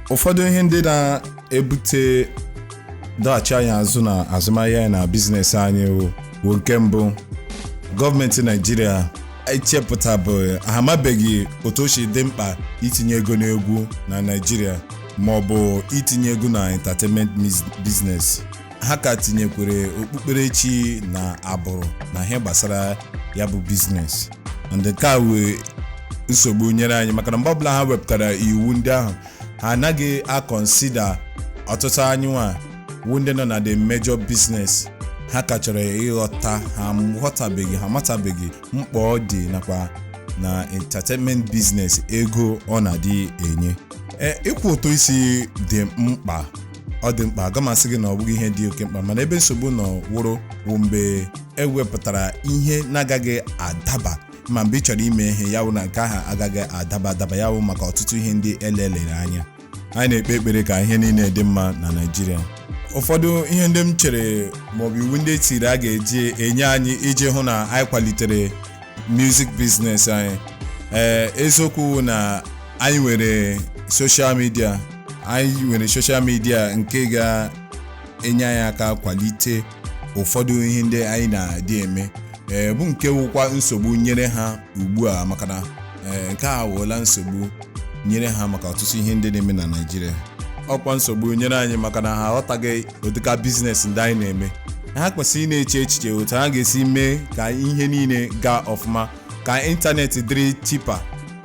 Ụfọdụ ihe ndị na-ebute dọghachi anyị azụ na azụmahịa anyị na business anyị wụ nke mbụ, gọọmenti Naijiria echepụtabụ, ha amabeghị otu o si dị mkpa itinye ego n'egwu na Naijiria ma ọ bụ itinye ego na entertainment business. Ha ka tinyekwere okpukperechi na agbụrụ na ihe gbasara ya bụ business, and nke a wee nsogbu nyere anyị, maka na mgbe ọbụla ha wepụtara iwu ndị ahụ, ha anaghị a-consider ọtụtụ anyị nwa wu ndị nọ na the major business. Ha ka chọrọ ịghọta, ha ghọtabeghị, ha matabeghị mkpa ọ dị nakwa na entertainment business, ego ọ na-adị enye. Ịkwụ ụtụ isi dị mkpa, ọ dị mkpa, aga m asị gị na ọ bụghị ihe dị oke mkpa, mana ebe nsogbu nọ wụrụ wụ mgbe ewepụtara ihe na-agaghị adaba, ma mgbe ị chọrọ ime ihe ya wụ na nke ahụ agaghị adaba adaba, ya wụ maka ọtụtụ ihe ndị elelere anya. Anyị na-ekpe ekpere ka ihe niile dị mma na Naịjirịa. Ụfọdụ ihe ndị m chere maọbụ iwu ndị etiri a ga-eji enye anyị iji hụ na anyị kwalitere music business anyị, eziokwu na anyị nwere social media, anyị nwere social media nke ga-enye anyị aka kwalite ụfọdụ ihe ndị anyị na-adị eme, bụ nke wụkwa nsogbu nyere ha ugbu a, maka na nke a wụọla nsogbu nyere ha maka ọtụtụ ihe ndị na-eme na Naịjirịa. Ọkwa nsogbu nyere anyị maka na ha aghọtaghị ụdịka business ndị anyị na-eme. Ha kwesịrị ị na-eche echiche otu ha ga-esi mee ka ihe niile gaa ọfụma, ka ịntanetị dịrị cheaper,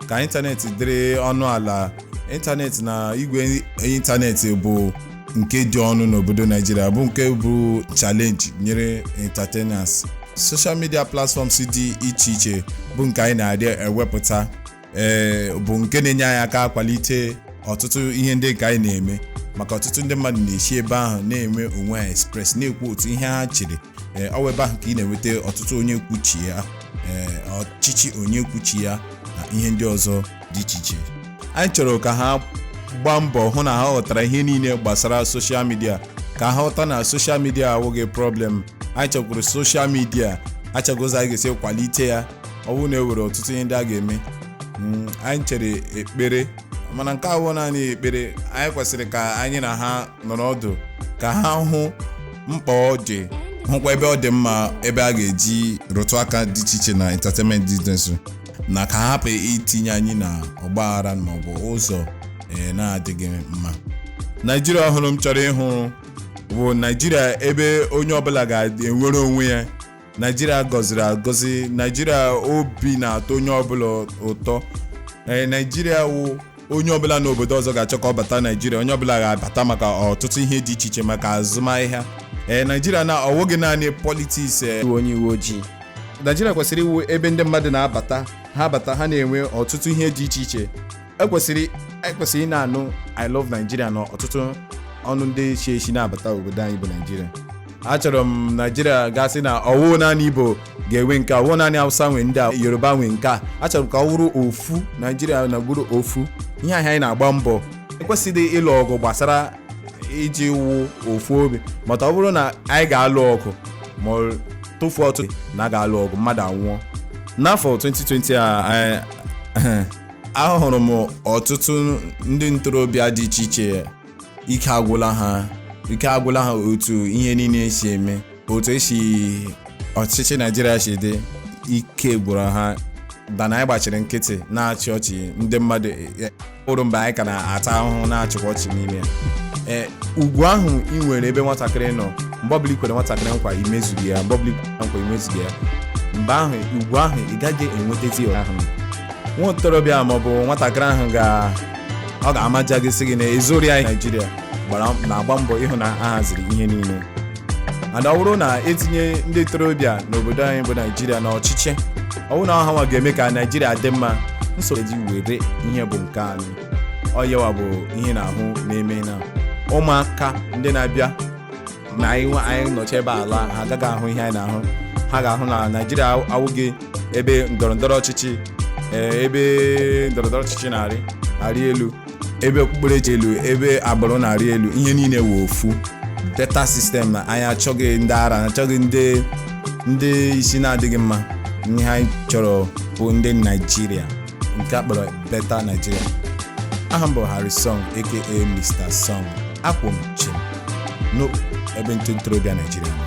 ka ịntanetị dịrị ọnụ ala. Ịntanetị na igwe ịntanetị bụ nke dị ọnụ n'obodo Naijiria, bụ nke bụ challenge nyere entertainers. Social media platforms dị iche iche bụ nke anyị na-adị ewepụta, bụ nke na-enye anyị aka kwalite ọtụtụ ihe ndị nke anyị na-eme, maka ọtụtụ ndị mmadụ na-esi ebe ahụ na-eme onwe ha express, na-ekwu otu ihe ha chere. Ọ bụ ebe ahụ ka ị na-enweta ọtụtụ onye kwuchi ya, ọchịchị onye kwuchi ya na ihe ndị ọzọ dị iche iche. Anyị chọrọ ka ha gbaa mbọ hụ na ha ghọtara ihe niile gbasara social media, ka ha ghọta na social media awụghị problem. Anyị chọkwuru social media, achọghị ụzọ anyị ga-esi kwalite ya. Ọ bụrụ na e nwere ọtụtụ ihe ndị a ga-eme, anyị chere ekpere, mana nke awụ naanị ekpere. Anyị kwesịrị ka anyị na ha nọrọ ọdụ ka ha hụ mkpa ọ dị, hụkwa ebe ọ dị mma, ebe a ga-eji rụtụ aka dị iche iche na entertainment business, na ka ha hapụ itinye anyị na ọgbaghara maọbụ ụzọ na-adịghị mma. Naijiria ọhụrụ m chọrọ ịhụ bụ Naijiria ebe onye ọbụla ga-enwere onwe ya, Naijiria gọziri agọzi, Naijiria obi na-atọ onye ọbụla ụtọ, Naijiria wụ onye ọbụla n'obodo ọzọ ga-achọ ka ọ bata Naijiria, onye ọbụla ga-abata maka ọtụtụ ihe dị iche iche, maka azụmahịa. Naijiria na ọwụghị naanị politics. Onye uwe ojii. Naijiria kwesịrị iwu ebe ndị mmadụ na-abata, ha bata, ha na-enwe ọtụtụ ihe dị iche iche. Ekwesịrị ị na-anụ "I love Nigeria" na ọtụtụ ọnụ ndị si esi na-abata obodo anyị bụ Naijiria. Achọrọ m Naijiria gasị na ọwụ naanị Igbo ga-enwe nke a, ọwụ naanị Hausa nwe ndị a, Yoruba nwe nke a. Achọrọ m ka ọ wụrụ ofu Naijiria na bụrụ ofu ihe ahụ anyị na-agba mbọ. Ekwesịghị ịlụ ọgụ gbasara iji wụ ofu obi, maka ọ bụrụ na anyị ga-alụ ọgụ ma ọ tụfuo ọtụtụ na a ga-alụ ọgụ, mmadụ anwụọ. N'afọ 2020 a, ahụrụ m ọtụtụ ndị ntorobịa dị iche iche, ike agwụla ha, ike agwụla ha otu ihe niile si eme, otu esi ọchịchị Naijiria si dị, ike gwụrụ ha. Dana anyị gbachiri nkịtị na-achị ọchị ndị mmadụ ụrụ mgbe anyị ka na-ata ahụhụ na-achịkwa ọchị n'ime ya. Ugwu ahụ ị nwere ebe nwatakịrị nọ, mgbe ọbụla i kwere nwatakịrị nkwa imezughị ya, mgbe ọbụla i kwere nkwa imezughị ya, mgbe ahụ ugwu ahụ ị gaghị enwetazi ya. Ahụ nwa ntorobịa maọbụ nwatakịrị ahụ ọ ga-amaja gị, sị gị na ezori anyị. Naijiria gbara na-agba mbọ ịhụ na a haziri ihe niile, and ọ bụrụ na etinye ndị ntorobịa n'obodo anyị bụ Naijiria na ọchịchị, ọ bụrụ na ha nwa ga-eme ka Naijiria dị mma, nsogbu eji were ihe bụ nke anyị. Ọ yawa bụ ihe na-ahụ na-eme na ụmụaka ndị na-abịa na anyị nọchi ebe ala ha agaghị ahụ ihe anyị na-ahụ. Ha ga-ahụ na Naijiria awụghị ebe ndọrọndọrọ ọchịchị, ebe ndọrọndọrọ ọchịchị na-arị arị elu, ebe okpukperechi elu, ebe agbụrụ na-arị elu. Ihe niile wụ ofu better system, na anyị achọghị ndị ara, achọghị ndị isi na-adịghị mma. Ihe anyị chọrọ bụ ndị Naijiria nke a kpọrọ better Nigeria. Aha m bụ Harry Song, aka Mr. Song. Akwụ m chim n'ebe ndị ntorobịa Naijiria nọ.